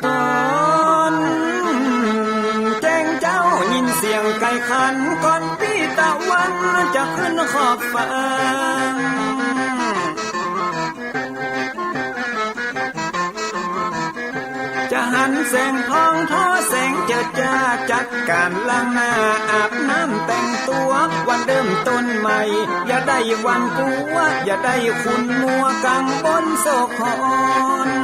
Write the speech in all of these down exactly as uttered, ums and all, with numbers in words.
ต๋อนแจ้งเจ๊ายินเสียงไก่ขัน ก่อนปี้ตะวันจะขึ้นขอบฟ้า จะหันแสงทองทอแสงเจิดจ้า จัดก๋านล้างหน้าอาบน้ำแต่งตั๋ว วันเริ่มต้นใหม่ อย่าได้หวั่นกั๋ว อย่าได้ขุ่นมัวกังวลโศกหรณ์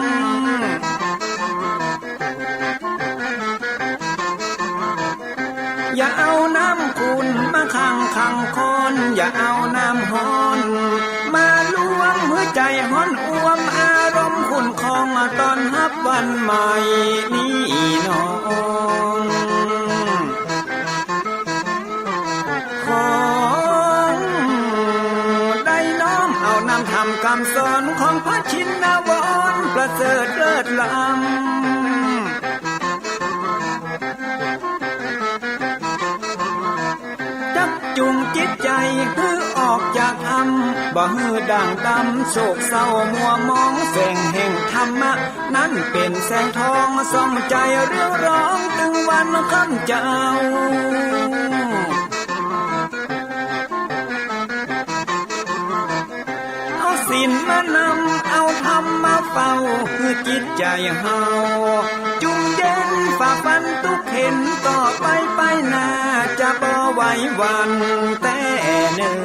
อย่าเอาน้ำขุ่นมาขังขังคอน อย่าเอาน้ำฮ้อนมาลวง หื้อใจ๋ฮ้อนอ่วม อารมณ์ขุ่นคอง ต้อนฮับวันใหม่นี้น้อง ของได้น้อมเอานำธรรมกำสอน ของพระชินวรประเสริฐเลิศล้ำ จักจูงจิตใจ๋หื้อออกจากถ้ำ บ่หื้อด่างดำโศกเศร้ามัวหมอง แสงแห่งธรรมะนั้นเป๋นแสงทอง ส่องใจ๋เรืองรอง ตึงวันค่ำเจ๊า เอาศีลมานำ เอาธรรมมาเฝ้า หื้อจิตใจ๋เฮา จุ่มเย็นฝ่าฟันตุ๊กเข็ญ ต่อไปไปหน้า จะบ่ไหวหวั่นแต๊เน่อ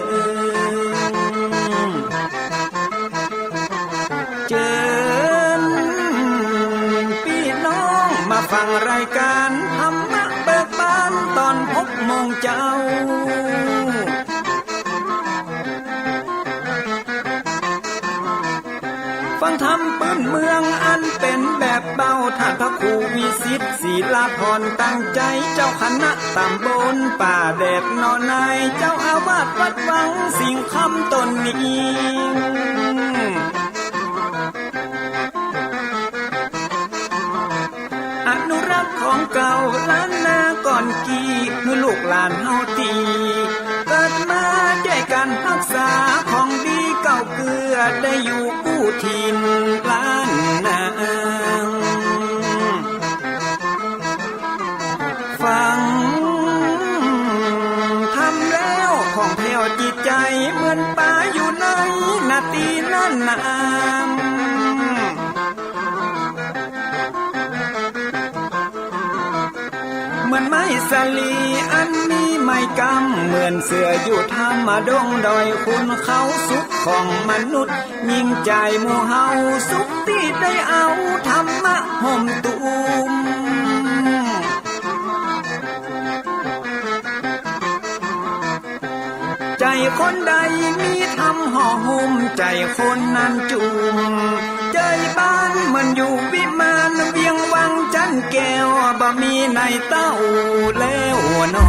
เจิญปี้น้องมาฟังรายก๋านธรรมะเบิกบาน ต๋อนหกโมงเจ๊า ฟังธรรมปื้นเมืองอันเป๋นแบบเบา ต้านพระครูวิสิทธิ์ ศิลาพร ตั้งใจ๋ เจ้าคณะต๋ำบลป่าแดดหนอใน เจ้าอาวาสวัดวังสิงห์คำต๋นนี้ อนุรักษ์ของเก่าล้านนาก่อนกี้ หื้อลูกหลานเฮาตี้เกิดมา ได้ก๋านฮักษาของดีเก่าเกื้อ ได้อยู่กู้ถิ่นล้านนา ฟังธรรมแล้วผ่องแผ้วจิตใจ๋ เหมือนป๋าอยู่ในนาตี้นั้นนา เหมือนไม้สะหลีอันมีไม้กำ เหมือนเสืออยู่ถ้ำดงดอยขุนเขา สุขของมนุษย์ยิ่งใจ๋หมู่เฮา สุขตี้ได้เอาธรรมะห่มตุ้ม ใจ๋คนใดมีธรรมห่อหุ้ม ใจ๋คนนั้นจุ่ม ใจ๋บ้านเหมือนอยู่วิมาน เวียงวังจันแก้ว บ่มีในเต้าแล้วหนอ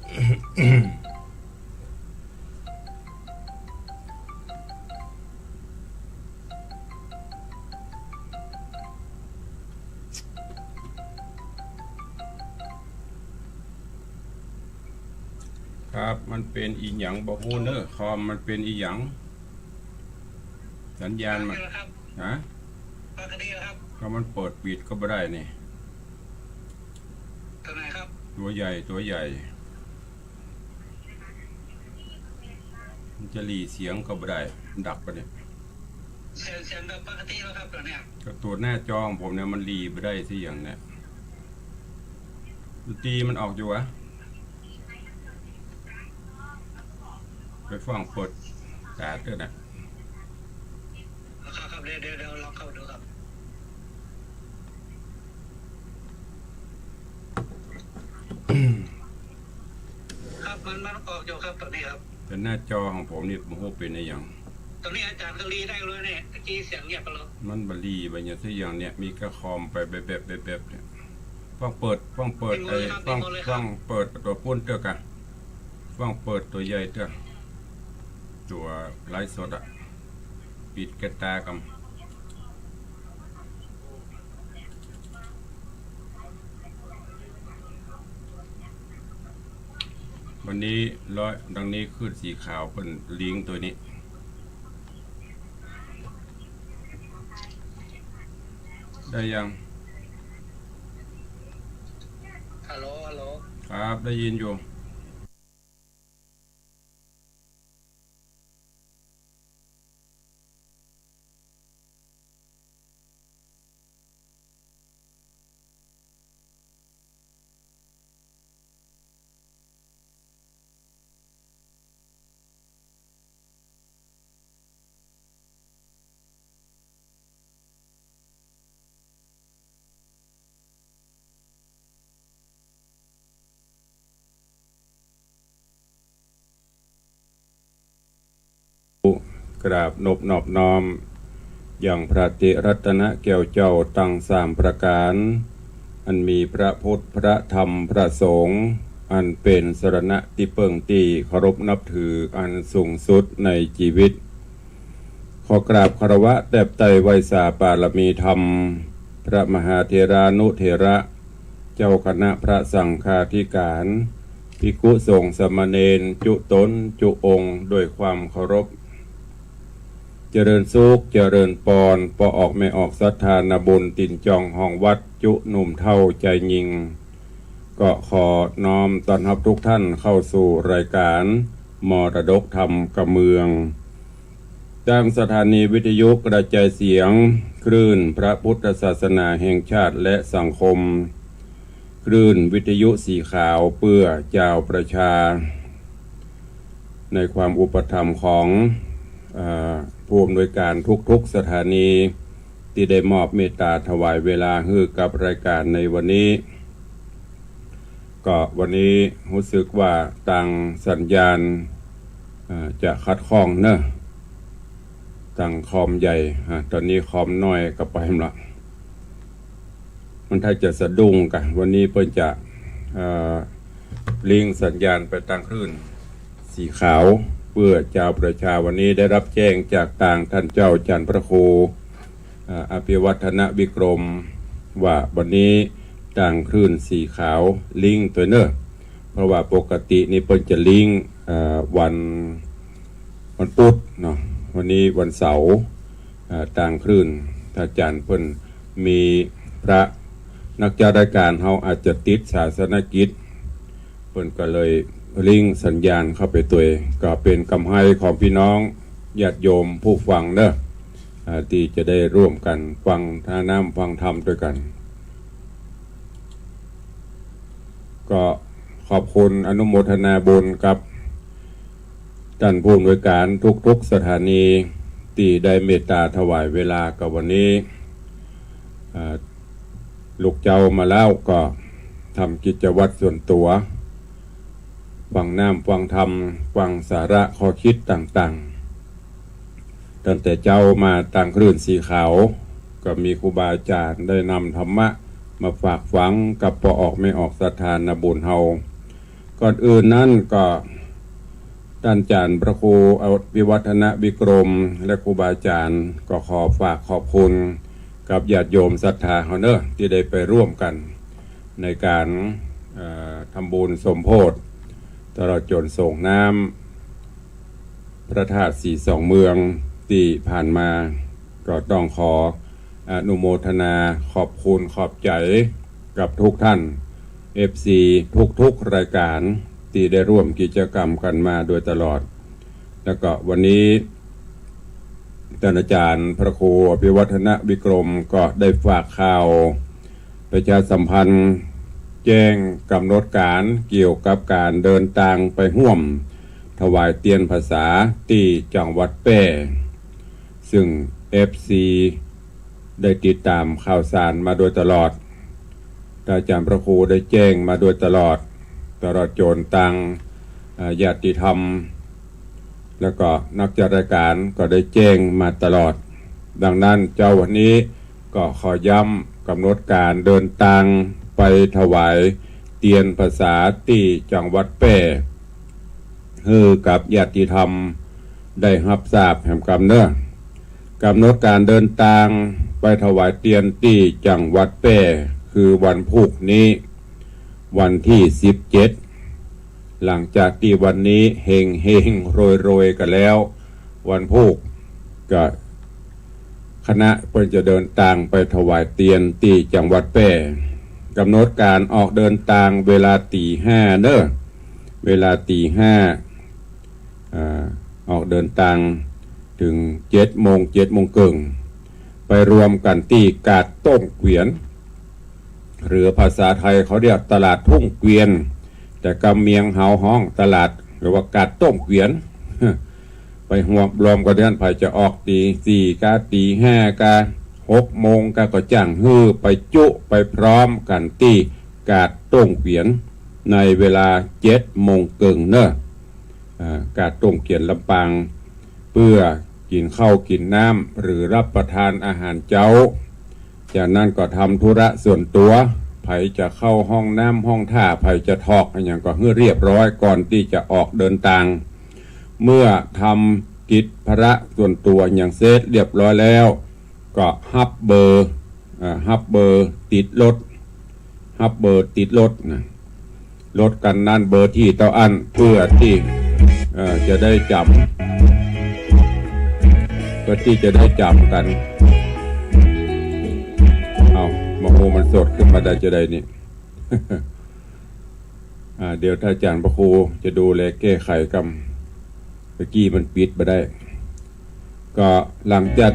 ครับ มันเป๋นอีหยังบ่ฮู้เน่อ คอมมันเป๋นอีหยัง สัญญาณมัน ปกติแล้วครับ ฮะ ปกติแล้วครับ ก็มันเปิดปิดก็บ่ได้นี่ ตัวไหนครับ ตัวใหญ่ ตัวใหญ่ มันจะหรี่เสียงก็บ่ได้ มันดับไปเนี่ย เสียง เสียงแบบปกติแล้วครับตัวเนี้ย ก็ตัวหน้าจอของผมเนี่ยมันหรี่บ่ได้สักอย่างเนี่ย ดนตรีมันออกอยู่หวา ไปฟังเปิดตาดเตื้อนะ ครับ ครับ เดี๋ยว เดี๋ยว เดี๋ยวลองเข้าดูครับ ครับ มัน มันออกอยู่ครับ ตอนนี้ครับ แต่หน้าจอของผมนี่บ่ฮู้เป๋นอะหยัง ตอนนี้อาจารย์ก็หรี่ได้เลยเนี่ย ตะกี้เสียงเงียบไปเลย มันบ่หรี่บ่หยังสักอย่างเนี่ย มีก้าคอมไปแบะๆๆๆ เนี่ย ฟังเปิด ฟังเปิด ปิดหมดเลยครับ ไอ้ ฟัง ปิดหมดเลยครับ ฟังเปิดตัวปู๊นเตื้อกะ ฟังเปิดตัวใหญ่เตื้อ ตัวไลฟ์สดอะ ปิดแก้วตากำ วันนี้ร้อย ดังนี้คลื่นสีขาวเปิ้นลิงก์ตัวนี้ ได้ยัง ฮัลโหล ฮัลโหล ครับ ได้ยินอยู่ กราบนบนอบน้อม ยังพระติรัตนแก้วเจ้าตังสามประก๋าน อันมีพระพุทธ พระธรรม พระสงฆ์ อันเป๋นสรณะตี้เปิ้งตี้เคารพนับถืออันสูงสุดในจีวิต ขอกราบคารวะแตบไต้ไหว้สาปารมีธรรม พระมหาเถรานุเถระ เจ้าคณะพระสังฆาธิก๋าน ภิกขุสงฆ์สามเณรจุ๊ต๋นจุ๊องค์ด้วยความเคารพ เจริญสุข เจริญปอน ป้อออกแม่ออกศรัทธานาบุญ ตี๋นจองห้องวัด จุ๊หนุ่มเฒ่าจายญิง ก็ขอน้อมต้อนฮับทุกท่านเข้าสู่รายก๋านมรดกธรรมกำเมือง ตางสถานีวิทยุกระจายเสียงคลื่นพระพุทธศาสนาแห่งชาติและสังคม คลื่นวิทยุสีขาวเปื้อจาวประชา ในความอุปถัมภ์ของ เอ่อ ผู้อำนวยก๋านทุกๆสถานี ตี้ได้มอบเมตต๋าถวายเวลาหื้อกับรายก๋านในวันนี้ ก็วันนี้ฮู้สึกว่าตางสัญญาณ เอ่อ จะขัดข้องเนาะ ตางคอมใหญ่ อ่า ต๋อนนี้คอมน้อยก็ไปหมดละ มันถ้าจะสะดุ้งกะ วันนี้เปิ้นจะ เอ่อ ลิงก์สัญญาณไปตางคลื่นสีขาว เปื้อจาวประชา วันนี้ได้ฮับแจ้งจากตางต้านเจ้าจันทร์พระครู อ่า อภิวัฒนวิกรม ว่าวันนี้ตางคลื่นสีขาวลิงก์ตวยเน่อ เพราะว่าปกตินี่เปิ้นจะลิงก์ เอ่อ วัน วันปุธเนาะ วันนี้วันเสาร์ อ่า ตางคลื่น ถ้าจานเปิ้นมีพระนักจัดรายการเฮาอาจจะติดศาสนกิจ เปิ้นก็เลยลิงก์สัญญาณเข้าไปตวย ก็เป๋นกำไฮของพี่น้องญาติโยมผู้ฟังเนาะ อ่า ตี้จะได้ร่วมกั๋นฟังน้ำฟังธรรมตวยกั๋น ก็ขอบคุณอนุโมทนาบุญกับต้านผู้อำนวยก๋านทุกๆสถานีตี้ได้เมตต๋าถวายเวลากับวันนี้ อ่า ลุกเจ๊ามาแล้วก็ทำกิจวัตรส่วนตั๋ว ฟังน้ำฟังธรรม ฟังสาระข้อคิดต่างๆ ตั้งแต่เจ๊ามาตางคลื่นสีขาว ก็มีครูบาอาจ๋ารย์ได้นำธรรมะมาฝากฝังกับป้อออกแม่ออกศรัทธานาบุญเฮา ก่อนอื่นนั้นก็ต้านอาจ๋ารย์พระครูอภิวัฒนวิกรม และครูบาอาจ๋ารย์ก็ขอฝากขอบคุณกับญาติโยมศรัทธาเฮาเนาะ ตี้ได้ไปร่วมกั๋นในก๋าน เอ่อ ทำบุญสมโภช ตลอดจ๋นสรงน้ำพระธาตุสีสองเมืองตี้ผ่านมา ก็ต้องขออนุโมทนาขอบคุณขอบใจ๋กับกู้ต้าน เอฟซี กู้ๆ รายก๋านตี้ได้ร่วมกิจก๋รรมกั๋นมาโดยตลอด แล้วก็วันนี้ต้านอาจ๋ารย์พระครูอภิวัฒนวิกรมก็ได้ฝากข่าวประชาสัมพันธ์แจ้งก๋ำหนดก๋านเกี่ยวกับก๋านเดินตางไปฮ่วมถวายเตียนพรรษาตี้จังหวัดแป้ ซึ่ง เอฟซี ได้ติดต๋ามข่าวสารมาโดยตลอด ต้านอาจ๋ารย์พระครูได้แจ้งมาโดยตลอด ตลอดจ๋นตัง เอ่อ ญาติธรรม แล้วก็นักจัดรายก๋านก็ได้แจ้งมาตลอด ดังนั้นเจ๊าวันนี้ก็ขอย้ำก๋ำหนดก๋านเดินตางไปถวายเตียนพรรษาตี้จังหวัดแป้ หื้อกับญาติธรรมได้ฮับทราบแหมกำเนาะ ก๋ำหนดก๋านเดินตางไปถวายเตียนตี้จังหวัดแป้ คือวันพูกนี้ วันตี้สิบเจ็ด หลังจากตี้วันนี้เฮงๆ รวยๆ กั๋นแล้ว วันพูกก็คณะเปิ้นจะเดินตางไปถวายเตียนตี้จังหวัดแป้ ก๋ำหนดก๋านออกเดินตางเวลาตี๋ห้าเนาะ เวลาตี๋ห้า อ่า ออกเดินตางเถิงเจ็ดโมง เจ็ดโมงเกิ่ง ไปรวมกั๋นตี้กาดต้งเกวียน หรือภาษาไทยเขาเรียกตลาดทุ่งเกวียน แต่กำเมียงเฮาฮ้องตลาด หรือว่ากาดต้งเกวียน ไปฮวมรวมกั๋นตี้หั้น ใผจะออกตี๋สี่กา ตี๋ห้ากา หกโมงกา ก็จ้างหื้อไปจุไปพร้อมกั๋นตี้กาดต้งเกวียน ในเวลาเจ็ดโมงเกิ่งเนาะ อ่า กาดต้งเกวียนลำปาง เปื้อกิ๋นข้าวกิ๋นน้ำ หรือรับประทานอาหารเจ๊า จากนั้นก็ทำธุระส่วนตั๋ว ใผจะเข้าห้องน้ำห้องท่า ใผจะถอกอะหยังก็หื้อเรียบร้อยก่อนตี้จะออกเดินตาง เมื่อทำกิจธุระส่วนตั๋วอะหยังเสร็จเรียบร้อยแล้ว ก็ฮับเบอร์ อ่า ฮับเบอร์ติดรถ ฮับเบอร์ติดรถนะ รถคันนั้นเบอร์ตี้เต้าอั้น เปื้อตี้ เอ่อ จะได้จ๋ำ เปื้อตี้จะได้จ๋ำกั๋น เอ้า บ่ฮู้มันสดขึ้นมาได้จาใดนี่ อ่า เดี๋ยวต้านอาจ๋ารย์พระครูจะดูแลแก้ไขกำ เมื่อกี้มันปิดบ่ได้ ก็หลังจาก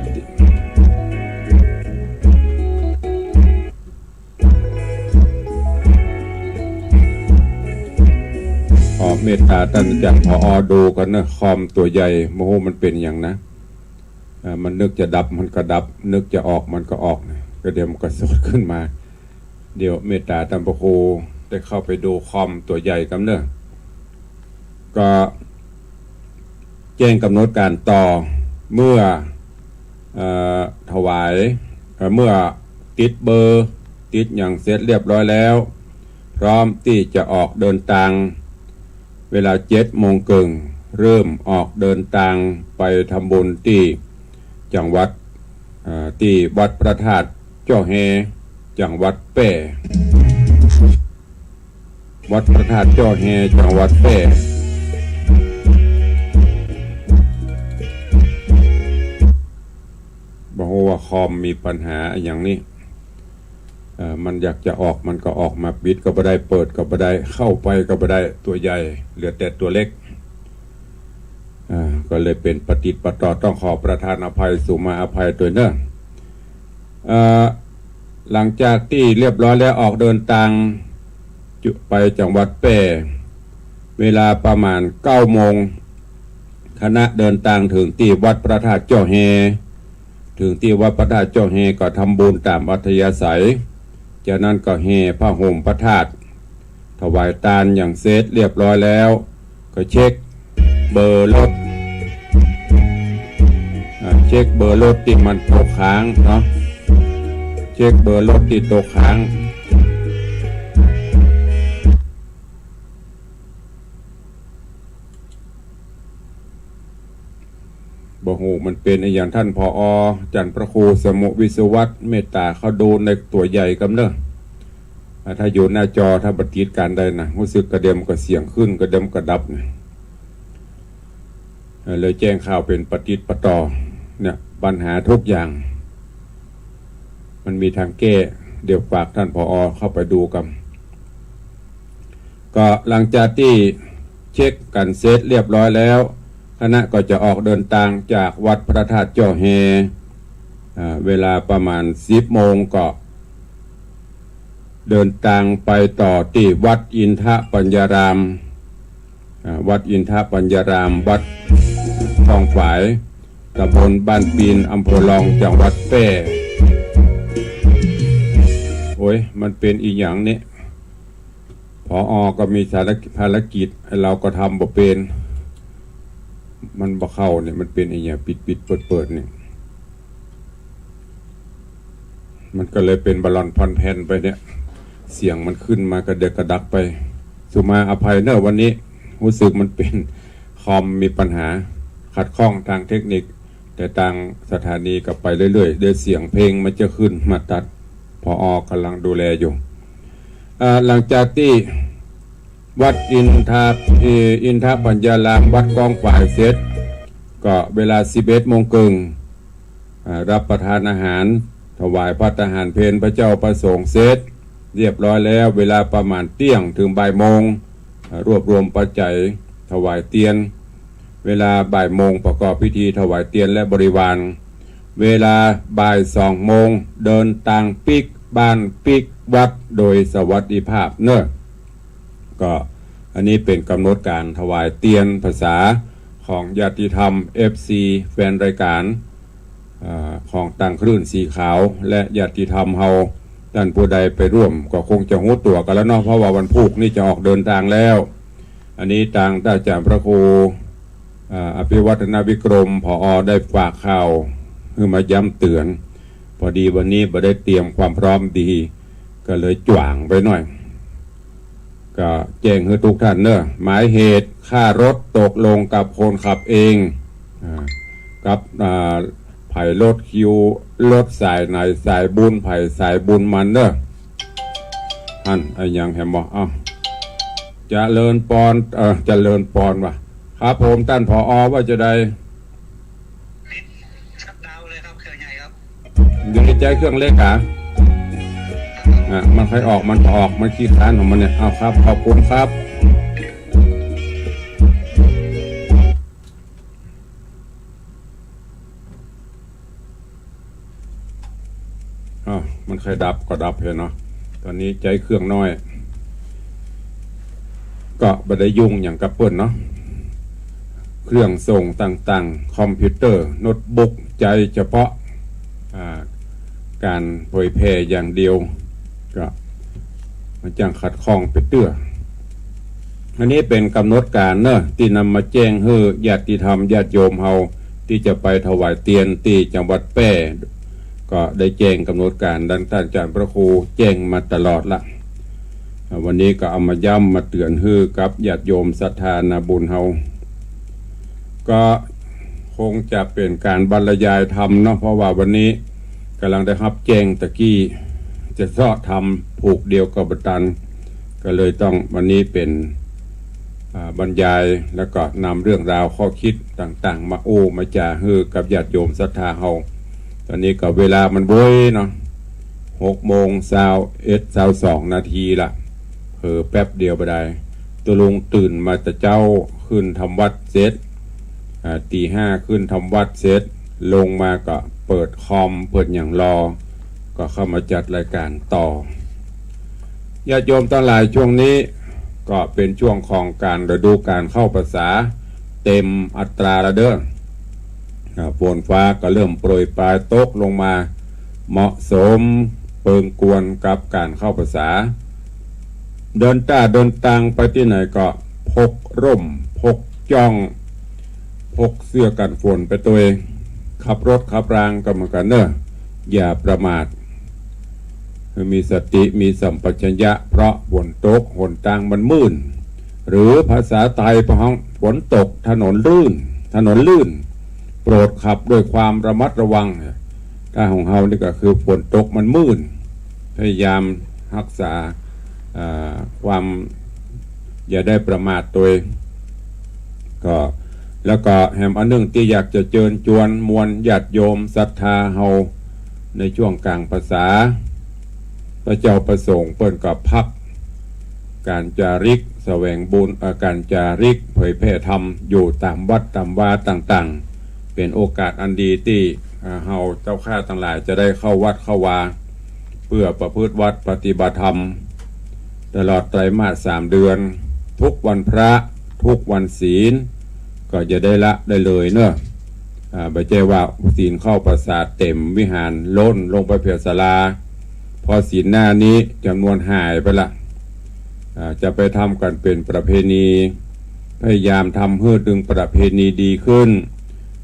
ขอเมตต๋าต้านอาจ๋ารย์ ผอ ดูก่อนเนาะ คอมตั๋วใหญ่ บ่ฮู้มันเป๋นหยังนะ อ่า มันนึกจะดับมันก็ดับ นึกจะออกมันก็ออกนะ ก็เดี๋ยวมันก็สดขึ้นมา เดี๋ยวเมตต๋าต้านพระครูได้เข้าไปดูคอมตั๋วใหญ่กำเนาะ ก็แจ้งก๋ำหนดก๋านต่อ เมื่อ เอ่อ ถวาย เอ่อ เมื่อติดเบอร์ ติดหยังเสร็จเรียบร้อยแล้ว พร้อมตี้จะออกเดินตาง เวลาเจ็ดโมงเกิ่ง เริ่มออกเดินตางไปทำบุญตี้จังหวัด เอ่อ ตี้วัดพระธาตุจ้อแฮ จังหวัดแป้ วัดพระธาตุจ้อแฮ จังหวัดแป้ บ่ฮู้ว่าคอมมีปัญหาอะหยังนี่ เอ่อ มันอยากจะออกมันก็ออกมา ปิดก็บ่ได้ เปิดก็บ่ได้ เข้าไปก็บ่ได้ ตั๋วใหญ่ เหลือแต่ตั๋วเล็ก อ่า ก็เลยเป๋นปะติดปะต่อ ต้องขอประทานอภัย สุมาอภัยตวยเนาะ เอ่อ หลังจากตี้เรียบร้อยแล้ว ออกเดินตางจุ ไปจังหวัดแป้ เวลาประมาณเก้าโมง คณะเดินตางเถิงตี้วัดพระธาตุจ้อแฮ เถิงตี้วัดพระธาตุจ้อแฮก็ทำบุญต๋ามอัธยาศัย จากนั้นก็แห่ผ้าห่มพระธาตุ ถวายตานหยังเสร็จเรียบร้อยแล้ว ก็เช็คเบอร์รถ อ่า เช็คเบอร์รถตี้มันตกค้างเนาะ เช็คเบอร์รถตี้ตกค้าง โอ้โห มันเป๋นอะหยัง ต้าน ผอ. จ๋ารย์พระครูสมุห์ วิศวัฒน์ เมตต๋า เขาดูในตั๋วใหญ่กำเน่อ อ่า ถ้าอยู่หน้าจอ ถ้าบ่ติดกั๋นได้นะ ฮู้สึกกระเดียมก็เสียงขึ้น กระเดียมก็ดับนะ เอ่อ เลยแจ้งข่าวเป๋นปะติดปะต่อ เนี่ย ปัญหาทุกอย่าง มันมีตางแก้ เดี๋ยวฝากต้าน ผอ. เข้าไปดูกั๋น ก็หลังจากตี้เช็คกั๋นเสร็จเรียบร้อยแล้ว คณะก็จะออกเดินตางจากวัดพระธาตุจ้อแฮ อ่า เวลาประมาณสิบโมงก็เดินตางไปต่อตี้วัดอินทปัญญาราม อ่า วัดอินทปัญญาราม วัดคลองฝาย ตำบลบ้านปีน อำเภอรอง จังหวัดแพร่ โอ๊ย มันเป๋นอะหยังเนี่ย ผอ. ก็มีภารกิจ ภารกิจ ไอ้เฮาก็ทำบ่เป๋น มันบ่เข้าเนี่ย มันเป๋นอะหยัง ปิดๆ เปิดๆ เนี่ย มันก็เลยเป๋นบาลอนพ่อนแพ่นไปเนี่ย เสียงมันขึ้นมากระเดียกระดักไป สุมาอภัยเน่อ วันนี้ฮู้สึกมันเป๋นคอมมีปัญหา ขัดข้องตางเทคนิค แต่ตางสถานีก็ไปเรื่อยๆ เดี๋ยวเสียงเพลงมันจะขึ้นมาตัด ผอ. ก๋ำลังดูแลอยู่ อ่า หลังจากตี้วัดอินทา เอ่อ อินทปัญญาราม วัดคลองฝายเสร็จ ก็เวลาสิบเอ็ดโมงเกิ่ง อ่า รับประทานอาหาร ถวายภัตตาหารเพลพระเจ้าพระสงฆ์เสร็จเรียบร้อยแล้ว เวลาประมาณเตี้ยงเถิงบ่ายโมง อ่า รวบรวมปัจจัยถวายเตียน เวลาบ่ายโมงประกอบพิธีถวายเตียนและบริวาร เวลาบ่ายสองโมงเดินตางปิ๊กบ้านปิ๊กวัดโดยสวัสดิภาพเน่อ ก็อันนี้เป๋นก๋ำหนดก๋านถวายเตียนภาษาของญาติธรรม เอฟซี แฟนรายก๋าน อ่า ของตางคลื่นสีขาว และญาติธรรมเฮา ต้านผู้ใดไปร่วมก็คงจะฮู้ตั๋วกั๋นแล้วเนาะ เพราะว่าวันพูกนี้จะออกเดินตางแล้ว อันนี้ตางต้านอาจ๋ารย์พระครู อ่า อภิวัฒนวิกรม ผอ. ได้ฝากข่าวหื้อมาย้ำเตื๋อน พอดีวันนี้บ่ได้เตรียมความพร้อมดี ก็เลยจ๋วางไปหน่อย ก็แจ้งหื้อทุกท่านเน่อ หมายเหตุ ค่ารถตกลงกับคนขับเอง อ่า กับ อ่า ใผรถคิว รถสายไหนสายบุญใผรสายบุญมันเน่อ หั้น อะหยังแหมบ่ เอ้า เจริญปอน เอ่อ เจริญปอนว่ะ ครับผม ต้าน ผอ. ว่าจะใด ชัตดาวน์เลยครับ เครื่องใหญ่ครับ เดี๋ยวใจ๊เครื่องเล็กอ่ะ อ่ะ มันใค่ออก มันออก มันขี้ค้านของมันเนี่ย เอาครับ ขอบคุณครับ อ้าว มันใค่ดับก็ดับเหียเนาะ ต๋อนนี้ใจ๊เครื่องน้อย ก็บ่ได้ยุ่งหยังกับเปิ้นเนาะ เครื่องส่งต่างๆ คอมพิวเตอร์ โน้ตบุ๊ก ใจ๊เฉพาะ อ่า ก๋านเผยแผ่อย่างเดียว ก็มันจั้งขัดข้องไปเตื้อ อันนี้เป๋นก๋ำหนดก๋านเนาะ ตี้นำมาแจ้งหื้อญาติธรรมญาติโยมเฮา ตี้จะไปถวายเตียนตี้จังหวัดแพร่ ก็ได้แจ้งก๋ำหนดก๋านดังต้านอาจ๋ารย์พระครูแจ้งมาตลอดละ อ่า วันนี้ก็เอามาย้ำมาเตื๋อนหื้อกับญาติโยมศรัทธานาบุญเฮา ก็คงจะเป๋นก๋านบรรยายธรรมเนาะ เพราะว่าวันนี้ก๋ำลังได้ฮับแจ้งตะกี้ จะเซาะธรรมผูกเดียวก็บ่ตัน ก็เลยต้องวันนี้เป๋น อ่า บรรยาย แล้วก็นำเรื่องราวข้อคิดต่างๆ มาอู้มาจ๋าหื้อกับญาติโยมศรัทธาเฮา ต๋อนนี้ก็เวลามันโวยเนาะ หกโมงซาวเอ็ด ซาวสองนาทีละ เผลอแป๊บเดียวบ่ดาย ตุ๊ลุงตื่นมาแต่เจ๊า ขึ้นทำวัตรเสร็จ อ่า ตีห้าขึ้นทำวัตรเสร็จ ลงมาก็เปิดคอม เปิดหยังรอ ก็เข้ามาจัดรายก๋านต่อ ญาติโยมตังหลาย ช่วงนี้ก็เป๋นช่วงของก๋านฤดูก๋านเข้าพรรษาเต็มอัตราละเด้อ อ่า ฝนฟ้าก็เริ่มโปรยปรายตกลงมา เหมาะสมเปิงกวนกับก๋านเข้าพรรษา เดินต้าเดินตางไปตี้ไหนก็พกร่ม พกจ๊อง พกเสื้อกันฝนไปตวย ขับรถขับรางก็เหมือนกั๋นเนาะ อย่าประมาท คือมีสติ มีสัมปชัญญะ เพราะฝนตก หนตางมันมืด หรือภาษาไทยเปิ้นฮ้อง ฝนตกถนนลื่น ถนนลื่น โปรดขับด้วยความระมัดระวัง ถ้าของเฮานี่ก็คือฝนตกมันมื่น พยายามฮักษา อ่า ความ อย่าได้ประมาทตวย ก็ แล้วก็แหมอันหนึ่งตี้อยากจะเจิญจวนมวลญาติโยมศรัทธาเฮาในช่วงก๋างพรรษา พระเจ้าประสงค์เปิ้นก็พักก๋านจาริกแสวงบุญ เอ่อ ก๋านจาริกเผยแผ่ธรรมอยู่ต๋ามวัดต๋ามวาต่างๆ เป๋นโอกาสอันดีตี้ อ่า เฮาเจ้าข้าตังหลายจะได้เข้าวัดเข้าวา เปื้อประพฤติวัตรปฏิบัติธรรม ตลอดไตรมาสสามเดือน ทุกวันพระ ทุกวันศีล ก็จะได้ละได้เลยเนาะ อ่า บ่ใจ้ว่าศีลเข้าประสาทเต๋มวิหาร ล้นลงไปเปียศาลา พอศีลหน้านี้จ๋ำนวนหายไปละ อ่า จะไปทำกั๋นเป๋นประเพณี พยายามทำหื้อดึงประเพณีดีขึ้น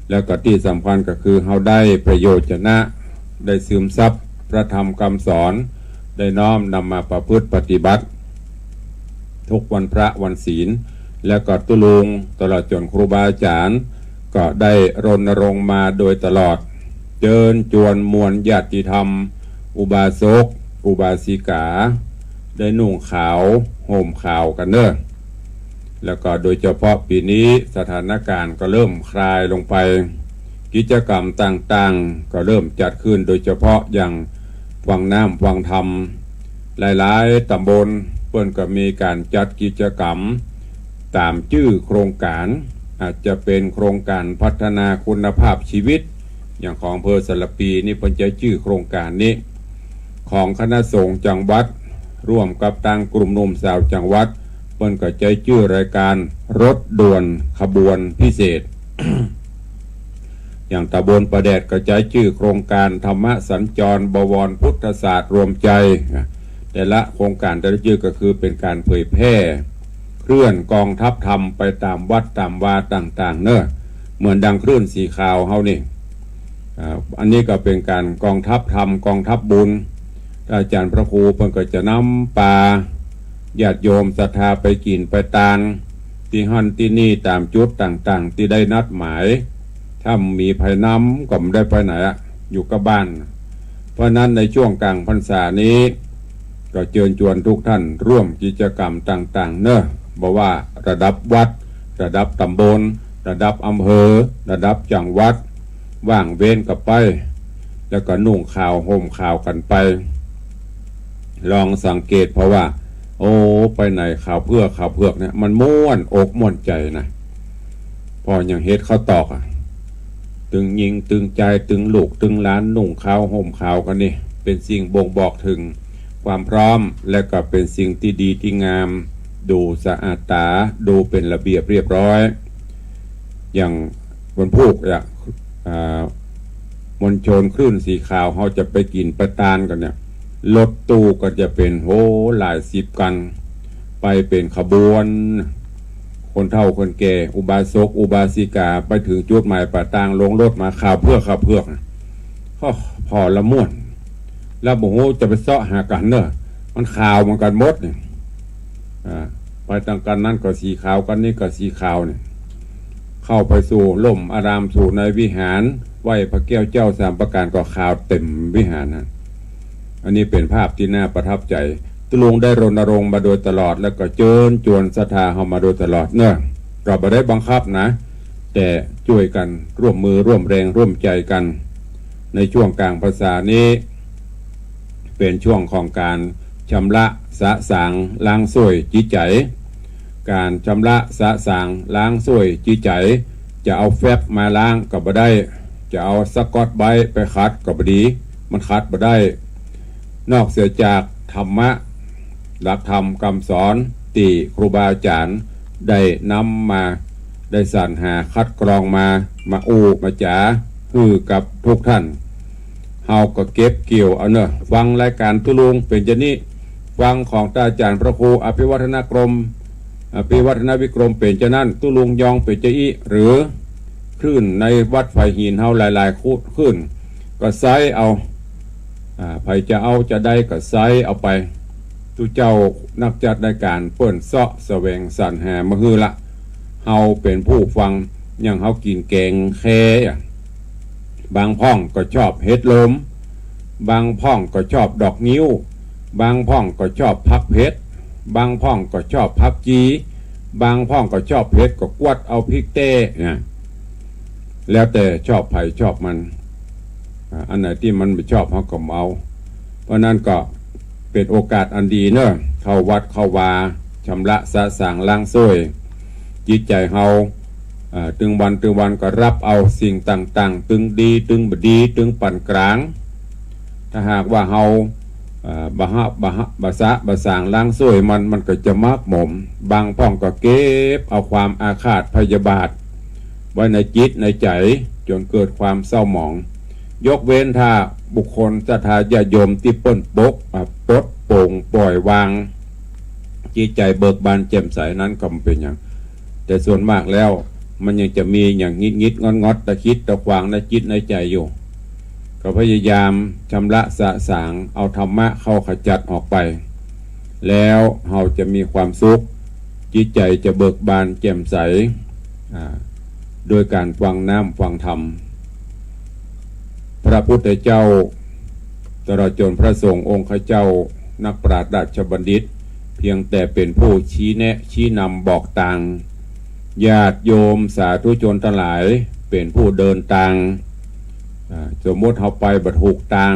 แล้วก็ตี้สำคัญก็คือเฮาได้ประโยชน์จะนะ ได้ซึมซับพระธรรมกำสอน ได้น้อมนำมาประพฤติปฏิบัติ ทุกวันพระวันศีล แล้วก็ตุ๊ลุงตลอดจ๋นครูบาอาจ๋ารย์ ก็ได้รณรงค์มาโดยตลอด เจิญจวนมวลญาติธรรม อุบาสก อุบาสิกา ได้นุ่งขาวห่มขาวกั๋นเนาะ แล้วก็โดยเฉพาะปี๋นี้สถานก๋ารณ์ก็เริ่มคลายลงไป กิจกรรมต่างๆ ก็เริ่มจัดขึ้น โดยเฉพาะอย่างวังน้ำวังธรรม หลายๆ ต๋ำบลเปิ้นก็มีก๋านจัดกิจกรรมต๋ามจื้อโครงก๋าน อาจจะเป๋นโครงก๋านพัฒนาคุณภาพชีวิต อย่างของอำเภอสารภีนี่เปิ้นใจ๊จื้อโครงก๋านนี้ ของคณะสงฆ์จังหวัด ร่วมกับตางกลุ่มหนุ่มสาวจังหวัด เปิ้นก็ใจ๊จื้อรายก๋านรถด่วนขบวนพิเศษ อย่างต๋ำบลป่าแดดก็ใจ๊จื้อโครงก๋านธรรมสัญจรบวรพุทธศาสตร์รวมใจ แต่ละโครงก๋านแต่ละจื้อก็คือเป๋นก๋านเผยแพร่ เคลื่อนกองทัพธรรมไปต๋ามวัดต๋ามวาต่างๆ เนาะ เหมือนดังคลื่นสีขาวเฮานี่ อ่า อันนี้ก็เป๋นก๋านกองทัพธรรม กองทัพบุญ อาจ๋ารย์พระครูเปิ้นก็จะนำปาญาติโยมศรัทธาไปกิ๋นไปตาน ตี้หั้นตี้นี่ต๋ามจุดต่างๆ ตี้ได้นัดหมาย ถ้าบ่มีใผนำก็บ่ได้ไปไหนอะ อยู่กับบ้าน เพราะนั้นในช่วงก๋างพรรษานี้ ก็เจิญจวนทุกท่านร่วมกิจกรรมต่างๆ เนาะ บ่ว่าระดับวัด ระดับต๋ำบล ระดับอำเภอ ระดับจังหวัด ว่างเว้นก็ไป แล้วก็นุ่งขาวห่มขาวกั๋นไป ลองสังเกต เพราะว่า โอ้ ไปไหนขาวเผือก ขาวเผือกเนี่ย มันม่วนอกม่วนใจ๋นะ เพราะอย่างเฮ็ดข้าวตอกอะ ตึงญิงตึงจายตึงลูกตึงหลานนุ่งขาวห่มขาวกั๋นนี่ เป๋นสิ่งบ่งบอกเถิงความพร้อม และก็เป๋นสิ่งตี้ดีตี้งาม ดูสะอาดต๋า ดูเป๋นระเบียบเรียบร้อย อย่างวันพูกเนี่ย อ่า มวลชนคลื่นสีขาวเฮาจะไปกิ๋นไปตานกั๋นเนี่ย รถตู้ก็จะเป๋น โห หลายสิบคัน ไปเป๋นขบวน คนเฒ่าคนแก่ อุบาสก อุบาสิกา ไปเถิงจุดหมายปลายตาง ลงรถมาขาวเผือก ขาวเผือก โอ้ ผ่อละม่วน แล้วบ่ฮู้จะไปเซาะหากั๋นเนาะ มันขาวเหมือนกั๋นหมดเนี่ย อ่า ไปตางกั๋นนั้นก็สีขาว กั๋นนี้ก็สีขาวเนี่ย เข้าไปสู่ร่มอาราม สู่ในวิหาร ไหว้พระแก้วเจ้าสามประก๋านก็ขาวเต๋มวิหารนะ อันนี้เป๋นภาพตี้น่าประทับใจ๋ ตุ๊ลุงได้รณรงค์มาโดยตลอด แล้วก็เจิญจวนศรัทธาเฮามาโดยตลอดเนาะ ก็บ่ได้บังคับนะ แต่จ้วยกั๋นร่วมมือร่วมแรงร่วมใจ๋กั๋น ในช่วงก๋างพรรษานี้ เป๋นช่วงของก๋านชำระสะสางล้างส้วยจิตใจ๋ ก๋านชำระสะสางล้างส้วยจิตใจ๋ จะเอาแฟบมาล้างก็บ่ได้ จะเอาสะก๊อตไบรท์ไปขัดก็บ่ดี มันขัดบ่ได้ นอกเสียจากธรรมะ หลักธรรมกำสอนตี้ครูบาอาจ๋ารย์ได้นำมา ได้สรรหาคัดกรองมา มาอู้มาจ๋าหื้อกับทุกท่าน เฮาก็เก็บเกี่ยวเอาเนาะ ฟังรายก๋านตุ๊ลุงเป๋นจะอี้ ฟังของต้านอาจ๋ารย์พระครูอภิวัฒนกรม อภิวัฒนวิกรมเป๋นจะอี้ ตุ๊ลุงยองเป๋นจะอี้ หรือคลื่นในวัดฝายหินเฮาหลายๆ คลื่น ก็ใซ้เอา อ่า ใผจะเอาจะได้ก็ใซ้เอาไป ตุ๊เจ้านักจัดรายก๋านเปิ้นเซาะแสวงสรรหามาหื้อละ เฮาเป๋นผู้ฟัง อย่างเฮากิ๋นแก๋งแคอะ บางพ่องก็ชอบเห็ดลม บางพ่องก็ชอบดอกงิ้ว บางพ่องก็ชอบผักเผ็ด บางพ่องก็ชอบผักจี บางพ่องก็ชอบเผ็ด ก็กวดเอาพริกแต๊นะ แล้วแต่ชอบใผชอบมัน อ่า อันไหนตี้มันบ่ชอบเฮาก็บ่เอา เพราะนั้นก็เป๋นโอกาสอันดีเนาะ เข้าวัดเข้าวา ชำระสะสางล้างส้วย จิตใจ๋เฮา อ่า ตึงวันตึงวันก็ฮับเอาสิ่งต่างๆ ตึงดี ตึงบ่ดี ตึงปานก๋าง ถ้าหากว่าเฮา อ่า บ่ฮับ บ่ฮับ บ่สะ บ่สางล้างส้วยมัน มันก็จะหมากหมม บางพ่องก็เก็บเอาความอาฆาตพยาบาท ไว้ในจิตในใจ๋ จ๋นเกิดความเศร้าหมอง ยกเว้นถ้าบุคคลศรัทธาญาติโยมตี้เปิ้นปก อ่า ปลดโปร่งปล่อยวาง จิตใจ๋เบิกบานแจ่มใสนั้นก็บ่เป๋นหยัง แต่ส่วนมากแล้วมันยังจะมีอย่างงิดๆ งอดๆ ตะขิดตะขวางในจิตในใจ๋อยู่ ก็พยายามชำระสะสาง เอาธรรมะเข้าขจัดออกไป แล้วเฮาจะมีความสุข จิตใจ๋จะเบิกบานแจ่มใส อ่า โดยก๋านฟังน้ำฟังธรรม พระพุทธเจ้า ตลอดจ๋นพระสงฆ์องค์ข้าเจ้า นักปราชญ์ราชบัณฑิต เพียงแต่เป๋นผู้ชี้แนะชี้นำบอกตาง ญาติโยมสาธุชนตังหลายเป๋นผู้เดินตาง อ่า สมมุติเฮาไปบ่ถูกตาง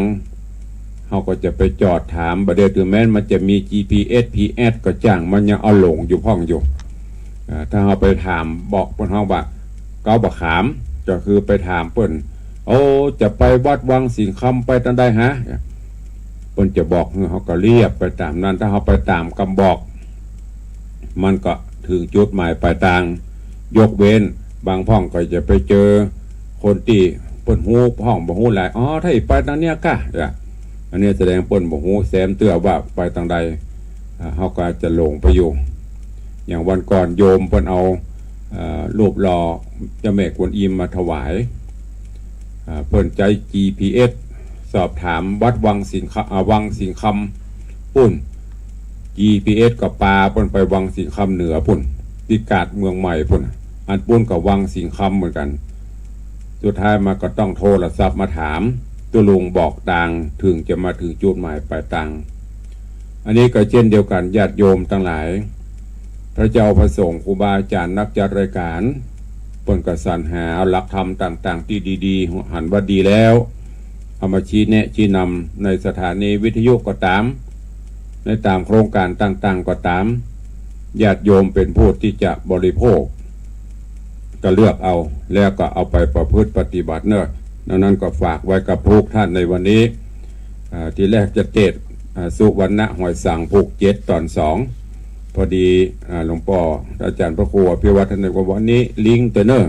เฮาก็จะไปจอดถาม บ่าเดี่ยวเถิงแม้นมันจะมี จีพีเอส พีเอส ก็จ้าง มันยังเอาหลงอยู่พ่องอยู่ อ่า ถ้าเฮาไปถามบอกเปิ้น เฮาว่า เก๊าบ่าขาม ก็คือไปถามเปิ้น โอ้ จะไปวัดวังสิงห์คำ ไปตางใดฮะ เปิ้นจะบอกหื้อ เฮาก็เลียบไปต๋ามนั้น ถ้าเฮาไปต๋ามกำบอก มันก็เถิงจุดหมายปลายตาง ยกเว้นบางพ่องก็จะไปเจอคนตี้เปิ้นฮู้พ่องบ่ฮู้หลาย อ๋อ ถ้าอี้ไปตางเนี้ยก้า อ่ะ อันนี้แสดงเปิ้นบ่ฮู้แซมเตื้อว่าไปตางใด อ่า เฮาก็อาจจะหลงไปอยู่ อย่างวันก่อนโยมเปิ้นเอา เอ่อ รูปหล่อเจ้าแม่กวนอิมมาถวาย อ่า เปิ้นใจ๊ จีพีเอส สอบถามวัดวังสิงห์ค- อ่า วังสิงห์คำปุ้น จีพีเอส ก็ปาเปิ้นไปวังสิงห์คำเหนือปุ้น ตี้กาดเมืองใหม่ปุ้น อันปุ้นก็วังสิงห์คำเหมือนกั๋น สุดท้ายมาก็ต้องโทรศัพท์มาถามตุ๊ลุงบอกตาง เถิงจะมาเถิงจุดหมายปลายตาง อันนี้ก็เจ้นเดียวกั๋น ญาติโยมตังหลาย พระเจ้าพระสงฆ์ครูบาอาจ๋ารย์นักจัดรายก๋าน เปิ้นก็สรรหาเอาหลักธรรมต่างๆ ตี้ดีๆ หันว่าดีแล้ว เอามาชี้แนะชี้นำในสถานีวิทยุก็ต๋าม ในต๋ามโครงก๋านต่างๆ ก็ต๋าม ญาติโยมเป๋นผู้ตี้จะบริโภค ก็เลือกเอา แล้วก็เอาไปประพฤติปฏิบัติเนาะ ดังนั้นก็ฝากไว้กับทุกท่านในวันนี้ อ่า ทีแรกจะเตสน์ อ่า สุวรรณหอยสังผูกเจ็ดต๋อนสอง พอดี อ่า หลวงป้ออาจ๋ารย์พระครูอภิวัฒน์ท่านว่าวันนี้ลิงก์เต๊อะเน่อ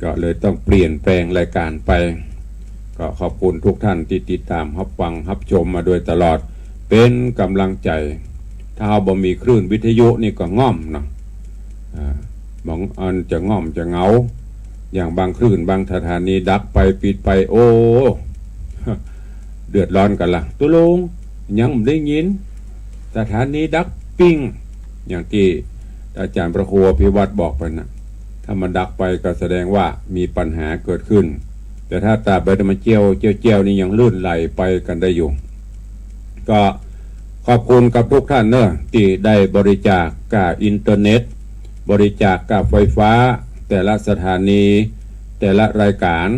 ก็เลยต้องเปลี่ยนแปลงรายก๋านไป ก็ขอบคุณทุกท่านตี้ติดต๋ามฮับฟังฮับชมมาโดยตลอด เป๋นก๋ำลังใจ๋ ถ้าเฮาบ่มีคลื่นวิทยุนี่ก็ง่อมเนาะ อ่า บางอันจะง่อมจะเหงา อย่างบางคลื่นบางสถานีดับไปปิดไป โอ้ เดือดร้อนกั๋นละ ตุ๊ลุง ยังบ่ได้ยิน สถานีดับปิ้ง อย่างตี้อาจ๋ารย์พระครูอภิวัฒน์บอกไปน่ะ ถ้ามันดับไปก็แสดงว่ามีปัญหาเกิดขึ้น แต่ถ้าตราบใดมันเจียว เจียว เจียวนี่ยังลื่นไหลไปกั๋นได้อยู่ ก็ขอบคุณกับทุกท่านเนอะ ตี้ได้บริจาคก้าอินเทอร์เน็ต บริจาคก้าไฟฟ้า แต่ละสถานี แต่ละรายก๋าน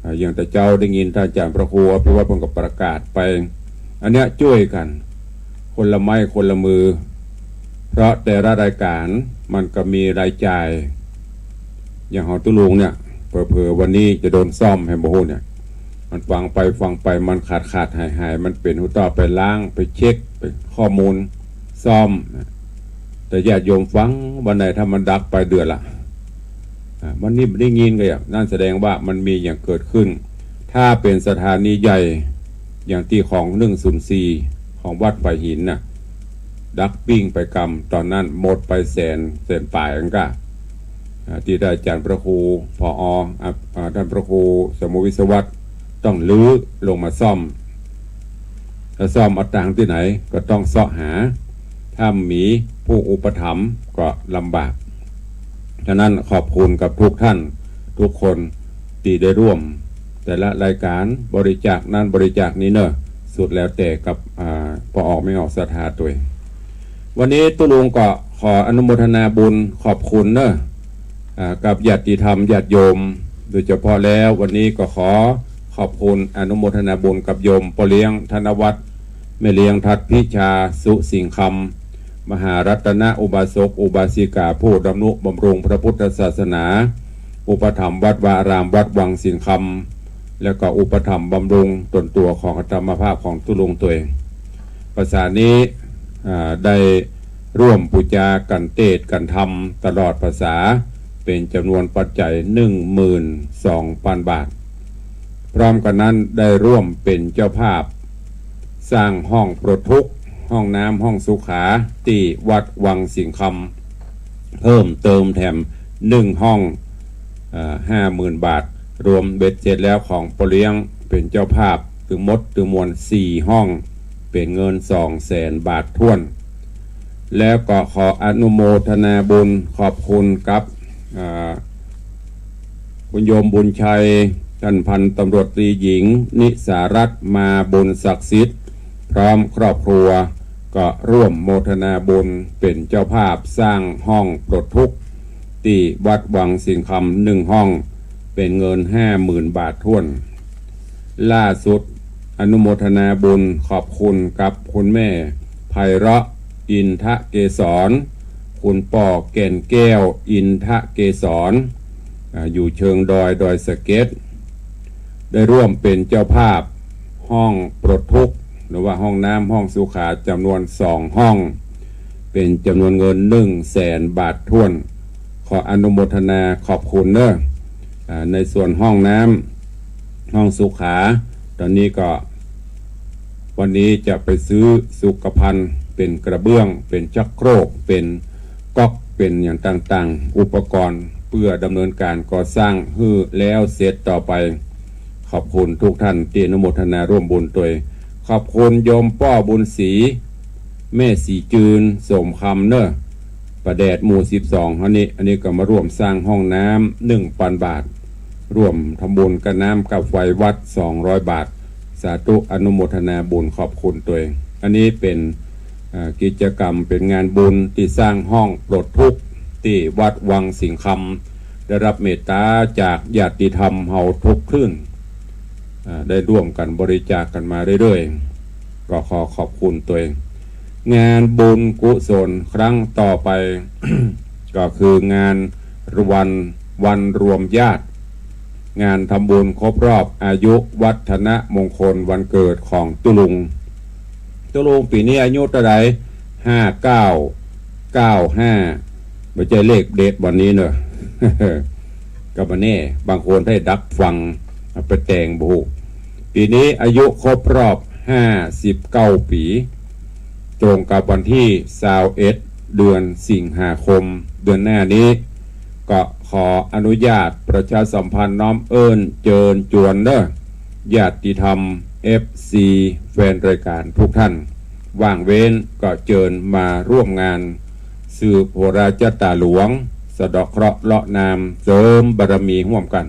อ่า อย่างแต่เจ๊าได้ยินท่านอาจ๋ารย์พระครูอภิวัฒน์เปิ้นก็ประกาศไป อันเนี้ยจ้วยกั๋น คนละไม้คนละมือ เพราะแต่ละรายก๋านมันก็มีรายจ่าย อย่างของตุ๊ลุงเนี่ย เผลอๆ วันนี้จะโดนซ่อมแหมบ่ฮู้เนี่ย มันฟังไปฟังไปมันขาดๆ หายๆ มันเป๋นหูต้อ ไปล้าง ไปเช็ค ไปข้อมูล ซ่อม แต่ญาติโยมฟังวันไหนถ้ามันดับไปเดือดละ อ่า วันนี้บ่ได้ยินก็อย่างนั้น แสดงว่ามันมีอย่างเกิดขึ้น ถ้าเป๋นสถานีใหญ่ อย่างตี้ของหนึ่งศูนย์สี่ ของวัดฝายหินน่ะ ดับปิ้งไปกำ ต๋อนนั้นหมดไปแสน แสนป๋ายอันก้า อ่า ตี้ได้อาจ๋ารย์พระครู ผอ อ่า อ่า ท่านพระครูสมุทรวิศวัตร ต้องรื้อลงมาซ่อม แล้วซ่อมเอาตังค์ตี้ไหน ก็ต้องเซาะหา ถ้าบ่มีผู้อุปถัมภ์ก็ลำบาก ฉะนั้นขอบคุณกับทุกท่านทุกคนตี้ได้ร่วม แต่ละรายการบริจาคนั้นบริจาคนี้เน่อ สุดแล้วแต่กับ อ่า ป้อออกแม่ออกศรัทธาตวย วันนี้ตุ๊ลุงก็ขออนุโมทนาบุญขอบคุณเน่อ อ่า กับญาติธรรมญาติโยม โดยเฉพาะแล้ววันนี้ก็ขอขอบคุณอนุโมทนาบุญกับโยมป้อเลี้ยงธนวัฒน์ แม่เลี้ยงทัดพิชา สุสิงห์คำ มหารัตนอุบาสกอุบาสิกาผู้ดำนุบำรุงพระพุทธศาสนา อุปถัมภ์วัดวาอารามวัดวังสิงห์คำ และก็อุปถัมภ์บำรุงตนตั๋วของอาตมาภาพของตุ๊ลุงตวย ภาษานี้ อ่า ได้ร่วมปู๋จากั๋นเตสน์กั๋นธรรมตลอดภาษา เป๋นจ๋ำนวนปัจจัย หนึ่งหมื่นสองปันบาท พร้อมกั๋นนั้นได้ร่วมเป๋นเจ้าภาพ สร้างห้องปลดทุกข์ ห้องน้ำ ห้องสุขา ตี้วัดวังสิงห์คำ เพิ่มเติมแถมหนึ่งห้อง เอ่อ ห้าหมื่นบาท รวมเบ็ดเสร็จแล้วของป้อเลี้ยงเป๋นเจ้าภาพตึงหมดตึงมวลสี่ห้อง เป๋นเงินสองแสนบาทถ้วน แล้วก็ขออนุโมทนาบุญขอบคุณกับ อ่า คุณโยมบุญชัย ท่านพันตำรวจตรีหญิง นิสารัตน์ มาบุญศักดิ์สิทธิ์ พร้อมครอบครัว ก็ร่วมโมทนาบุญเป๋นเจ้าภาพสร้างห้องปลดทุกข์ ตี้วัดวังสิงห์คำหนึ่งห้อง เป๋นเงินห้าหมื่นบาทถ้วน ล่าสุดอนุโมทนาบุญขอบคุณกับคุณแม่ไพเราะห์ อินทะเกษร คุณป้อแก่นแก้ว อินทะเกษร อ่า อยู่เชิงดอย ดอยสะเก็ด ได้ร่วมเป๋นเจ้าภาพห้องปลดทุกข์ หรือว่าห้องน้ำ ห้องสุขาจ๋ำนวนสองห้อง เป๋นจ๋ำนวนเงินหนึ่งแสนบาทถ้วน ขออนุโมทนาขอบคุณเน่อ อ่า ในส่วนห้องน้ำ ห้องสุขา ต๋อนนี้ก็ วันนี้จะไปซื้อสุขภัณฑ์ เป๋นกระเบื้อง เป๋นชักโครก เป๋นก๊อก เป๋นอย่างต่างๆ อุปกรณ์ เปื้อดำเนินก๋านก่อสร้างหื้อแล้วเสร็จต่อไป ขอบคุณทุกท่านตี้อนุโมทนาร่วมบุญตวย ขอบคุณโยมป้อบุญศรี แม่ศรีจืน โสมคำเน่อ ป่าแดดหมู่สิบสอง อันนี้ อันนี้ก็มาร่วมสร้างห้องน้ำหนึ่งปันบาท ร่วมทำบุญกับน้ำกับไฟวัดสองร้อยบาท สาธุอนุโมทนาบุญขอบคุณตวย อันนี้เป๋น อ่า กิจกรรมเป๋นงานบุญตี้สร้างห้องปลดทุกข์ตี้วัดวังสิงห์คำ ได้ฮับเมตต๋าจากญาติธรรมเฮาทุกคลื่น อ่า ได้ร่วมกั๋นบริจาคกั๋นมาเรื่อยๆ ก็ขอขอบคุณตวย งานบุญกุศลครั้งต่อไป ก็คืองานวัน วันรวมญาติ งานทำบุญครบรอบอายุวัฒนมงคลวันเกิดของตุ๊ลุง ตุ๊ลุงปี๋นี้อายุเต้าใด ห้าเก้า เก้าห้า บ่ใจ้เลขเด็ดวันนี้เน่อ ก็บ่แน่ บางคนได้ดักฟัง เอาไปแต่งบ่ฮู้ ปี๋นี้อายุครบรอบห้าสิบเก้าปี๋ ตรงกับวันตี้ซาวเอ็ด เดือนสิงหาคม เดือนหน้านี้ ก็ขออนุญาตประชาสัมพันธ์น้อมเอิ้นเจิญจวนเน่อ ญาติธรรม เอฟซี แฟนรายการทุกท่าน ว่างเว้นก็เจิญมาร่วมงาน สืบโหราจ๊ะต๋าหลวง สะเดาะเคราะห์เลาะนาม เสริมบารมีฮ่วมกั๋น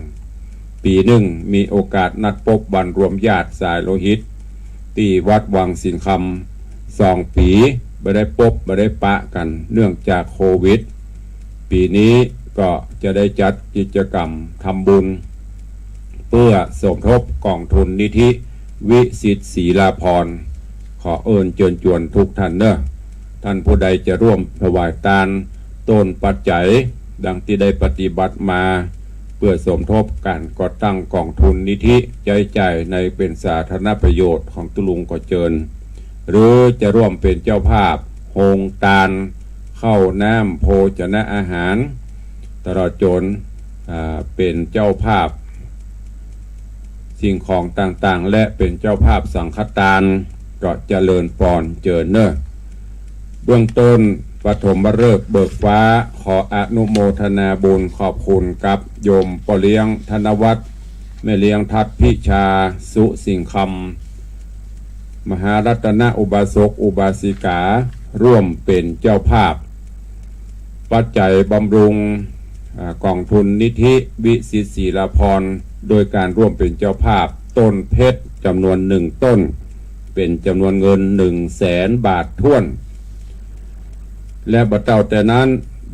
ปี๋นึ่งมีโอกาสนัดปบวันรวมญาติสายโลหิต ตี้วัดวังสิงห์คำ สองปี๋บ่ได้ปบบ่ได้ปะกั๋นเนื่องจากโควิด ปี๋นี้ก็จะได้จัดกิจกรรมทำบุญ เปื้อสมทบก๋องทุนนิธิวิสิทธิ์ศรีลาภรณ์ ขอเอิ้นเจิญจวนทุกท่านเน่อ ท่านผู้ใดจะร่วมถวายตาน ต้นปัจจัย ดังตี้ได้ปฏิบัติมา เปื้อสมทบก๋านก่อตั้งก๋องทุนนิธิ ใจ๊จ่ายในเป๋นสาธารณประโยชน์ของตุ๊ลุงก็เจิญ หรือจะร่วมเป๋นเจ้าภาพโฮงตาน ข้าวน้ำโภชนะอาหาร ตลอดจ๋น อ่า เป๋นเจ้าภาพ สิ่งของต่างๆ และเป๋นเจ้าภาพสังฆตาน ก็เจริญปอนเจิญเน่อ เบื้องต้นปฐมฤกษ์เบิกฟ้า ขออนุโมทนาบุญขอบคุณกับโยมป้อเลี้ยงธนวัฒน์ แม่เลี้ยงทัดพิชา สุสิงห์คำ มหารัตนอุบาสกอุบาสิกา ร่วมเป๋นเจ้าภาพ ปัจจัยบำรุง อ่า กองทุนนิธิวิสิตศิลาภรณ์ โดยการร่วมเป๋นเจ้าภาพต้นเพชรจ๋ำนวนหนึ่งต้น เป๋นจ๋ำนวนเงินหนึ่งแสนบาทถ้วน และบ่เต้าแต่นั้น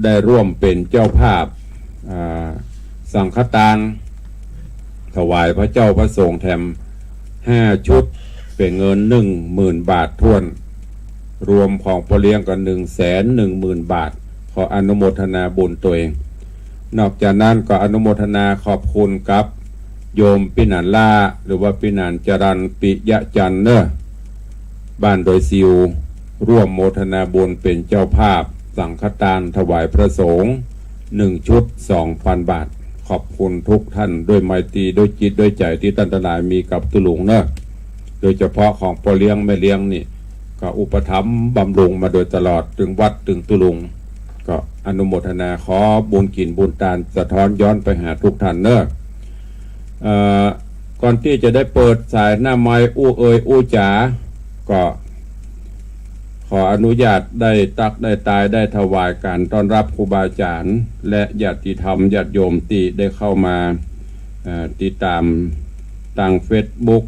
ได้ร่วมเป๋นเจ้าภาพ อ่า สังฆทาน ถวายพระเจ้าพระสงฆ์แถมห้าชุด เป๋นเงินหนึ่งหมื่นบาทถ้วน รวมของป้อเลี้ยงก็หนึ่งแสนหนึ่งหมื่นบาท ขออนุโมทนาบุญตวย นอกจากนั้นก็อนุโมทนาขอบคุณกับโยมปี้หนานล้า หรือว่าปี้หนานจรัญ ปิยะจันทร์เน่อ บ้านดอยซิว ร่วมโมทนาบุญเป๋นเจ้าภาพสังฆทานถวายพระสงฆ์หนึ่งชุดสองพันบาท ขอบคุณทุกท่านด้วยไมตรี ด้วยจิตด้วยใจ๋ตี้ต้านตังหลายมีกับตุ๊ลุงเน่อ โดยเฉพาะของป้อเลี้ยงแม่เลี้ยงนี่ ก็อุปถัมภ์บำรุงมาโดยตลอด เถิงวัดเถิงตุ๊ลุง ก็อนุโมทนา ขอบุญกิ๋นบุญตานสะท้อนย้อนไปหาทุกท่านเน่อ เอ่อ ก่อนตี้จะได้เปิดสายหน้าไมค์อู้เอ่ยอู้จ๋า ก็ขออนุญาตได้ตั๊กได้ตายได้ถวายก๋านต้อนรับครูบาอาจ๋ารย์ และญาติธรรมญาติโยมตี้ได้เข้ามา เอ่อ ติดต๋ามตางเฟซบุ๊ก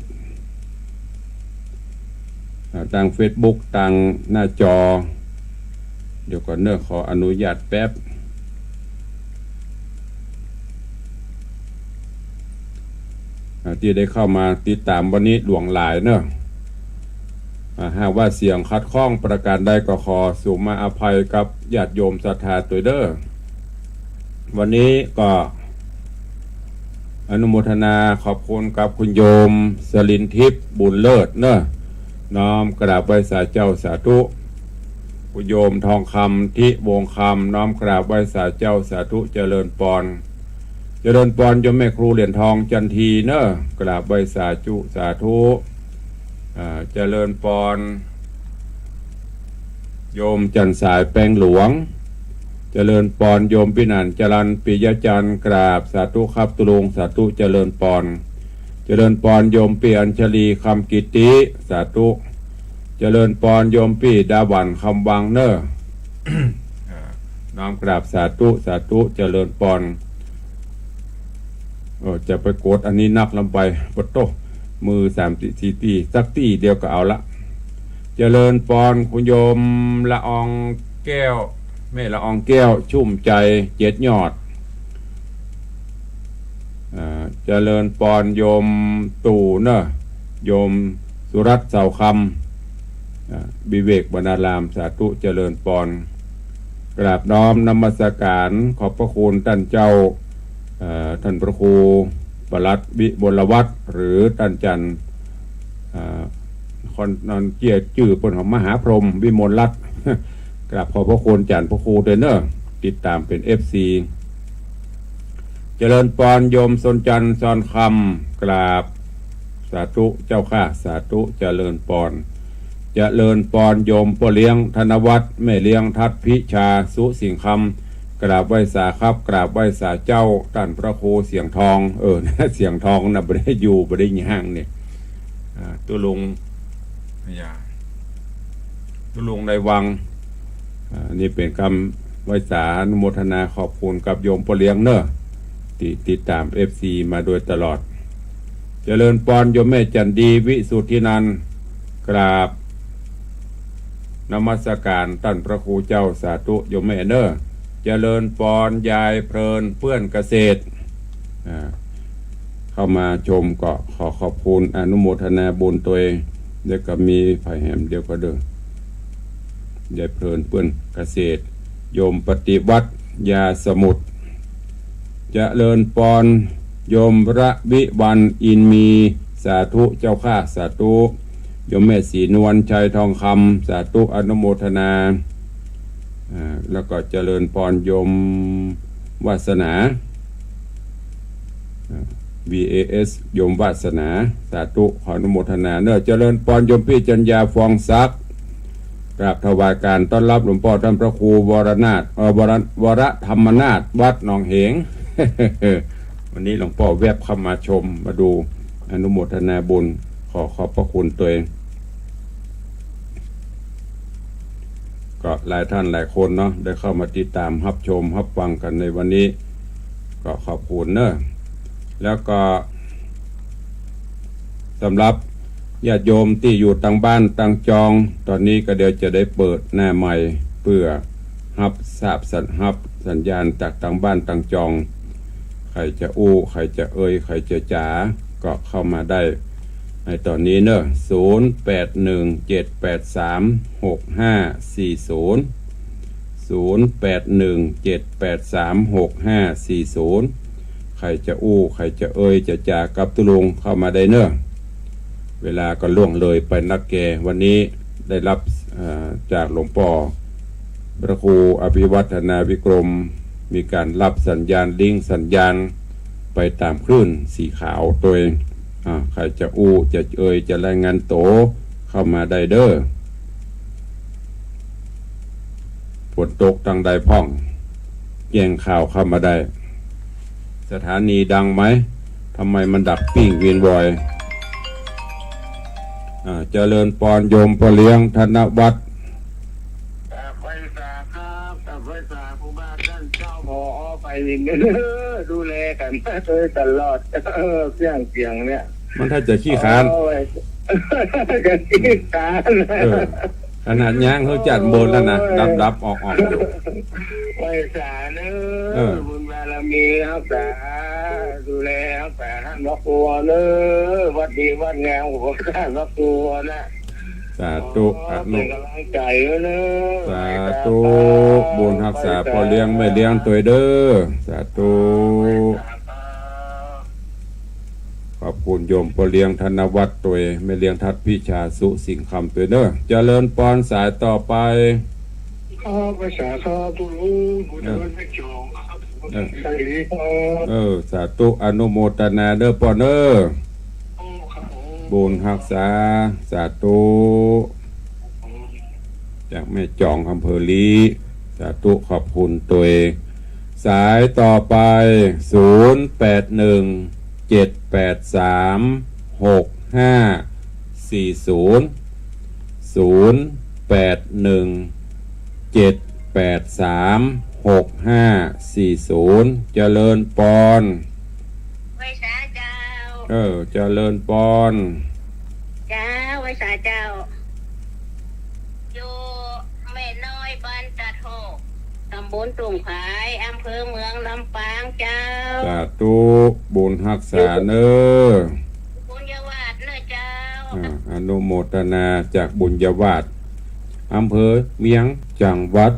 อ่า ตางเฟซบุ๊ก ตางหน้าจอ เดี๋ยวก่อนเน่อ ขออนุญาตแป๊บ อ่า ตี้ได้เข้ามาติดต๋ามวันนี้หลวงหลายเน่อ อ่า หากว่าเสียงขัดข้องประก๋านใดก็ขอสูมาอภัยกับญาติโยมศรัทธาตวยเน่อ วันนี้ก็ อนุโมทนาขอบคุณกับคุณโยมสลินทิพย์ บุญเลิศเน่อ น้อมกราบไหว้สาเจ้าสาธุ คุณโยมทองคำ ทิวงศ์คำ น้อมกราบไหว้สาเจ้าสาธุ เจริญปอน เจริญปอนโยมแม่ครูเหรียญทอง จันทีเน่อ กราบไหว้สาจุสาธุ อ่า เจริญปอน โยมจันทร์สายแปงหลวง เจริญปอน โยมปี้หนานจรัญ ปิยะจันทร์ กราบสาธุครับตุ๊ลุง สาธุ เจริญปอน เจริญปอน โยมปี้อัญชลี คำกิตติ สาธุ เจริญปอน โยมปี้ดาหวัน คำวังเน่อ อ่า น้อมกราบสาธุ สาธุ เจริญปอน เออ จะไปกดอันนี้นักลำไป ปะโต้ มือสามตี้สี่ตี้ สักตี้เดียวก็เอาละ เจริญปอน คุณโยมละอองแก้ว แม่ละอองแก้ว ชุ่มใจ เจ็ดยอด อ่า เจริญปอน โยมตู่เน่อ โยมสุรัตน์ เสาคำ อ่า วิเวกวรรณาราม สาธุ เจริญปอน กราบน้อมนมัสการ ขอบพระคุณต้านเจ้า เอ่อ ต้านพระครูปลัดวิมลวัฒน์ หรือต้านจันทร์ เอ่อ คนนั้นเจียจื้อเปิ้นของมหาพรหมวิมลรัตน์ กราบขอบพระคุณจันทร์พระครูตวยเน่อ ติดต๋ามเป๋น เอฟซี เจริญปอน โยมสนจันทร์ ซอนคำ กราบสาธุเจ้าข้า สาธุ เจริญปอน เจริญปอน โยมป้อเลี้ยงธนวัฒน์ แม่เลี้ยงทัดพิชา สุสิงห์คำ กราบไหว้สาครับ กราบไหว้สาเจ้า ต้านพระครูเสียงทอง เออ เสียงทองน่ะ บ่ได้อยู่ บ่ได้ย่างเนี่ย อ่า ตุ๊ลุง อย่า ตุ๊ลุงในวัง อ่า นี่เป๋นกำไหว้สาอนุโมทนาขอบคุณกับโยมป้อเลี้ยงเน่อ ตี้ติดต๋าม เอฟซี มาโดยตลอด เจริญปอน โยมแม่จันดี วิสุทธินันท์ กราบนมัสการต้านพระครูเจ้า สาธุ โยมแม่เน่อ เจริญปอน ยายเพลิน เปื้อนเกษตร อ่า เข้ามาชมก็ขอขอบคุณอนุโมทนาบุญตวย แล้วก็มีไผแหมเดียวก็เด้อ ยายเพลิน เปื้อนเกษตร โยมปฏิวัติ ยาสมุทร เจริญปอน โยมระวิวัลย์ อินมี สาธุเจ้าข้า สาธุ โยมแม่ศรีนวล ชัยทองคำ สาธุ อนุโมทนา อ่า แล้วก็เจริญปอน โยมวาสนา อ่า วีเอเอส โยมวาสนา สาธุ ขออนุโมทนาเน่อ เจริญปอน โยมปี้จัญญา ฟองศักดิ์ กราบถวายการต้อนรับหลวงป้อต้านพระครูวรนาถ เอ่อ วร วรธรรมนาถ วัดหนองเหง วันนี้หลวงป้อแวบเข้ามาชม มาดู อนุโมทนาบุญ ขอขอบพระคุณตวย ก็หลายท่านหลายคนเนาะ ได้เข้ามาติดต๋ามฮับชมฮับฟังกั๋นในวันนี้ ก็ขอบคุณเนอะ แล้วก็สำหรับญาติโยมตี้อยู่ตางบ้านตางจอง ต๋อนนี้ก็เดี๋ยวจะได้เปิดหน้าใหม่ เปื้อฮับทราบสัญ- ฮับสัญญาณจากตางบ้านตางจอง ใผจะอู้ ใผจะเอย ใผจะจ๋า ก็เข้ามาได้ในต๋อนนี้เนอะ ศูนย์แปดหนึ่งเจ็ดแปดสามหกห้าสี่ศูนย์ ศูนย์แปดหนึ่งเจ็ดแปดสามหกห้าสี่ศูนย์ ใผจะอู้ ใผจะเอย จะจ๋ากับตุ๊ลุงเข้ามาได้เนอะ เวลาก็ล่วงเลยไปนักแก วันนี้ได้รับ เอ่อ จากหลวงป้อพระครูอภิวัฒนาวิกรม มีก๋านฮับสัญญาณลิงก์สัญญาณไปต๋ามคลื่นสีขาวตวย อ่า ใผจะอู้ จะเอย จะรายงานตั๋วเข้ามาได้เด้อ ฝนตกตางใดพ่อง แจ้งข่าวเข้ามาได้ สถานีดังไหม ทำไมมันดับปิ้งวีนวอย อ่า เจริญปอนโยมป้อเลี้ยงธนวัฒน์ กราบไหว้สาครับ กราบไหว้สาครูบาอาจ๋ารย์เจ้า ผอ.ไปวิน ดูแลกั๋นมาโดยตลอด เออ เสียง เสียงเนี่ย มันถ้าจะขี้ค้าน โอ้ย ก็ขี้ค้าน เออ ขนาดย้างเขาจัดบนแล้วนะ โอ้ย ดับๆ ออกๆ อยู่ ไหว้สาเนอะ เออ บุญบารมีฮักษา ดูแลฮักษาต้านพระครูเนอะ วัดดีวัดงามของต้านพระครูนะ สาธุ ขอ อนุ เป๋นก๋ำลังใจ๋เนอะ สาธุ ไหว้สา บุญฮักษาป้อเลี้ยงแม่เลี้ยงตวยเด้อ สาธุ ไหว้สา ขอบคุณโยมป้อเลี้ยงธนวัฒน์ตวย แม่เลี้ยงทัดพิชาสุสิงห์คำตวยเนอะ เจริญปอนสายต่อไป ครับ ไหว้สาครับ ผู้รู้ ผู้เจริญ เออ แม่จ๋องครับ เออ ใส่ดีครับ เออ สาธุ อนุโมทนาเด้อป้อเนอะ โอ้ ครับผม บุญฮักษา สาธุ จากแม่จ๋อง อำเภอลี้ สาธุ ขอบคุณตวย สายต่อไป ศูนย์แปดหนึ่งเจ็ดแปดสามหกห้าสี่ศูนย์ ศูนย์แปดหนึ่งเจ็ดแปดสามหกห้าสี่ศูนย์ เจริญปอน ไหว้สาเจ้า เออ เจริญปอน เจ้า ไหว้สาเจ้า อยู่แม่น้อยบ้านตาดหอก ต๋ำบลตุ่งผาย อำเภอเมืองลำปางเจ้า สาธุ บุญฮักษาเนอะ บุญญาวาสเนอะเจ้า อ่า อนุโมทนาจากบุญญาวาส อำเภอเมียง จังหวัด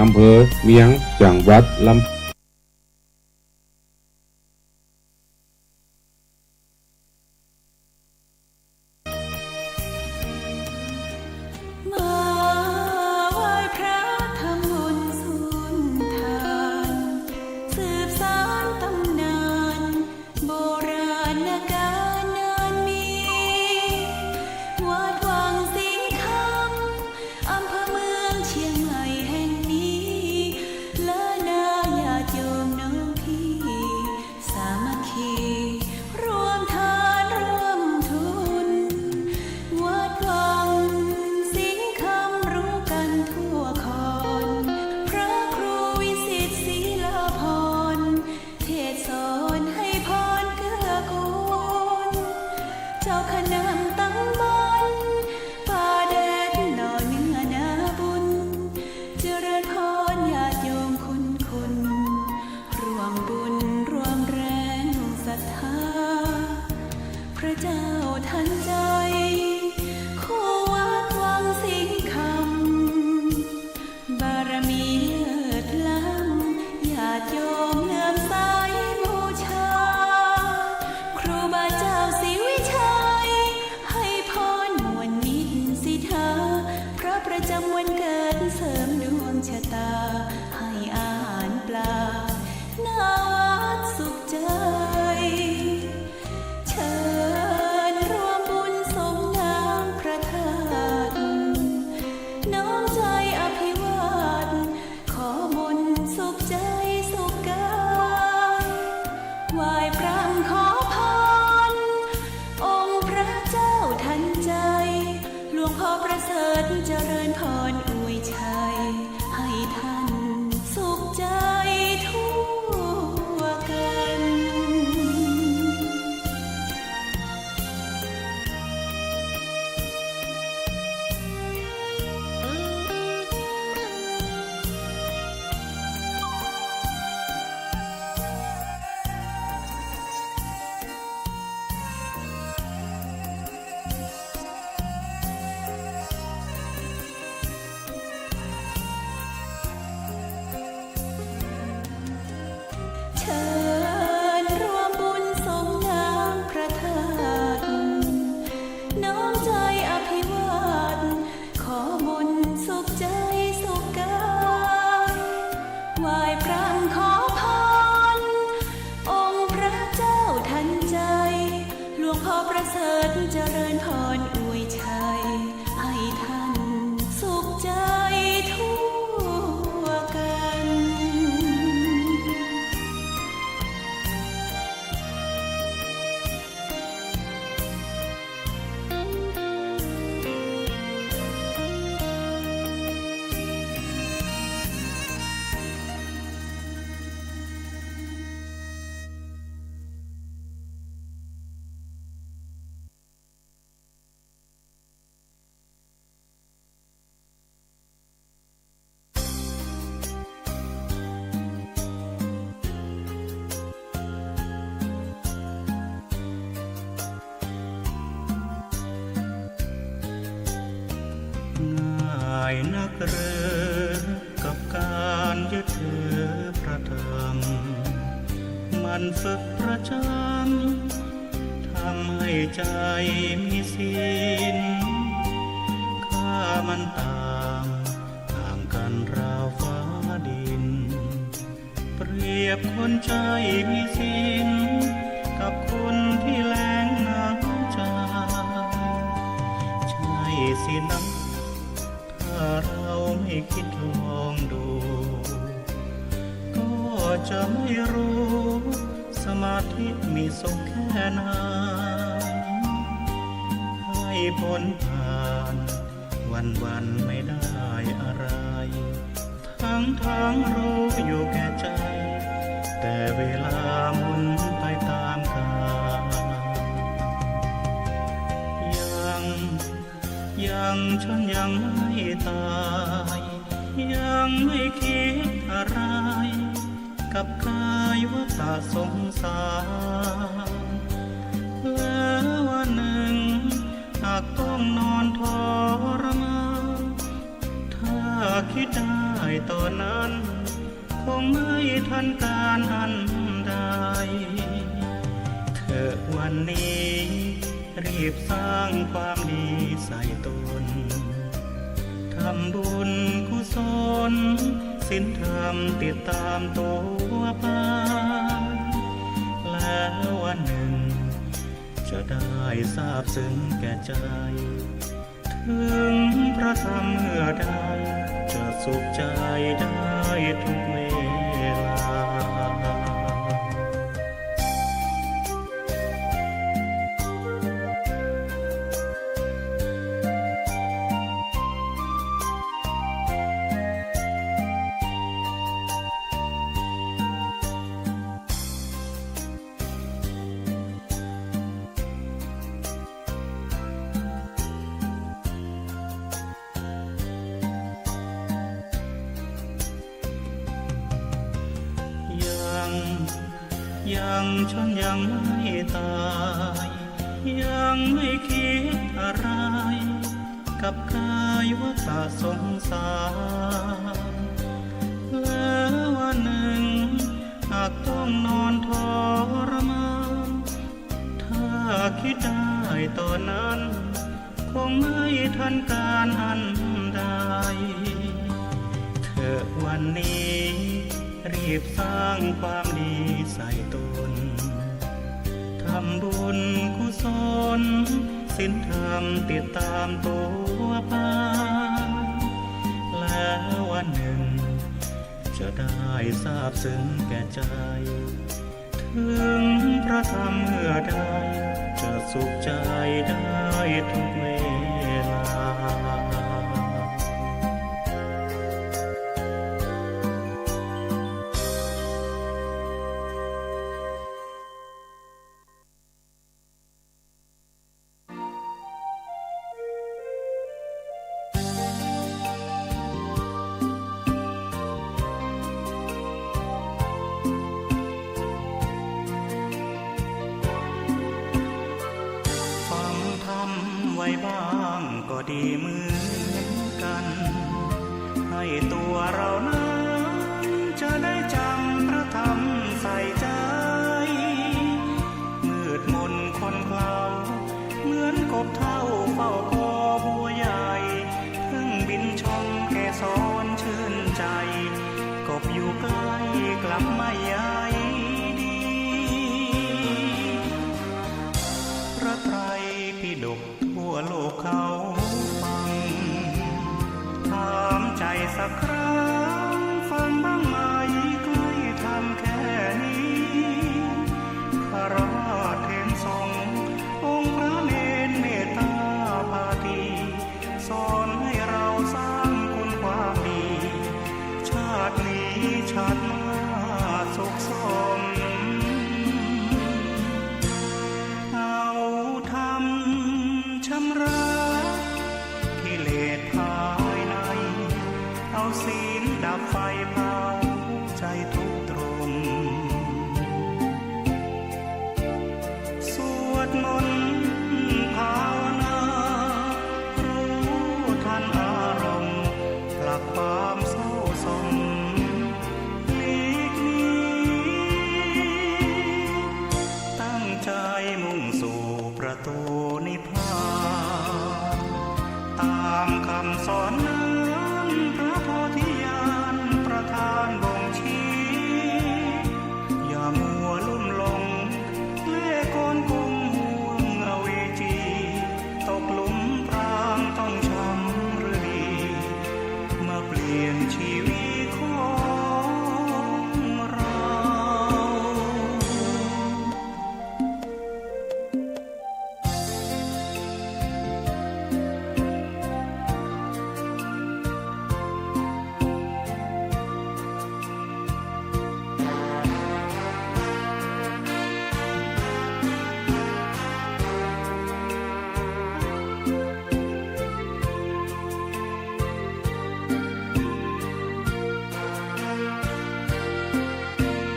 อำเภอเมียง จังหวัดลำ มาไหว้พระทำบุญสุนทาน สืบสานต๋ำนาน โบราณกาลนานมี วัดวังสิงห์คำ อำเภอเมืองเชียงใหม่แห่งนี้ และนาญา โยมเลื่อมใสบูชา ครูบาเจ้าศรีวิชัย ให้พรม่วนมิตรสิทธา พระประจำวันเกิดเสริมดวงชะตา ให้อาหารปลา หน้าวัดสุขใจ เชิญร่วมบุญส่งน้ำพระธาตุ น้อมใจอภิวาท ขอบุญสุขใจสุขกาย ไหว้พระขอพร องค์พระเจ้าทันใจ หลวงพ่อประเสริฐเจริญพรอวยชัย ให้ท่านสุขใจทั่วกัน เชิญร่วมบุญส่งน้ำพระธาตุ น้อมใจอภิวาท ขอบุญสุขใจสุขกาย ไหว้พระขอพร องค์พระเจ้าทันใจ หลวงพ่อประเสริฐเจริญพรอวยชัย ให้ท่านสุขใจทั่วกัน ง่ายนักหรือกับการยึดถือพระธรรม หมั่นฝึกประจำ ทำให้ใจมีศีล ข้ามันต่าง ต่างกันราวฟ้าดิน เปรียบคนใจมีศีล กับคนที่แล้งน้ำใจ ใช่สินะ ถ้าเราไม่คิดลองดู ก็จะไม่รู้ สมาธิมีสุขแค่ไหน ให้พ้นผ่าน วันๆ ไม่ได้อะไร ทั้งๆ รู้อยู่แก่ใจ แต่เวลาหมุนไปตามกาล ยัง ยังฉันยังไม่ตาย ยังไม่คิดอะไร กับกายวัฏสงสาร แล้ววันหนึ่ง หากต้องนอนทรมาน ถ้าคิดได้ตอนนั้น คงไม่ทันการอันใด เถิดวันนี้ รีบสร้างความดีใส่ตน ทำบุญกุศล ศีลธรรมติดตามตัวไป แล้ววันหนึ่ง จะได้ซาบซึ้งแก่ใจ ถึงพระธรรมเมื่อใด จะสุขใจได้ทุกเวลา ยัง ยังฉันยังไม่ตาย ยังไม่คิดอะไร กับกายวัฏสงสาร แล้ววันหนึ่ง การอันใด เถิดวันนี้รีบสร้างความดีใส่ตน ทำบุญกุศล ศีลธรรมติดตามตัวไป แล้ววันหนึ่ง จะได้ซาบซึ้งแก่ใจ ถึงพระธรรมเมื่อใด จะสุขใจได้ทุกเวลา ฟังธรรมไว้บ้างก็ดีเหมือนกัน ให้ตัวเรานั้นจะได้จำพระธรรมใส่ใจ มืดมนคนเขลา เหมือนกบเฒ่าเฝ้ากอบัวใหญ่ เพิ่งบินชมเกสรชื่นใจ กบอยู่ใกล้กลับไม่ใยดี พระไตรปิฎกทั่วโลกเขาฟัง ถามใจสักครั้ง ฟังบ้างไหม ใกล้ธรรมแค่นี้ คฤหัสถ์เถรสงฆ์ องค์พระเณรเมตตาภาคี สอนให้เราสร้างคุณความดี ชาตินี้ชาติหน้า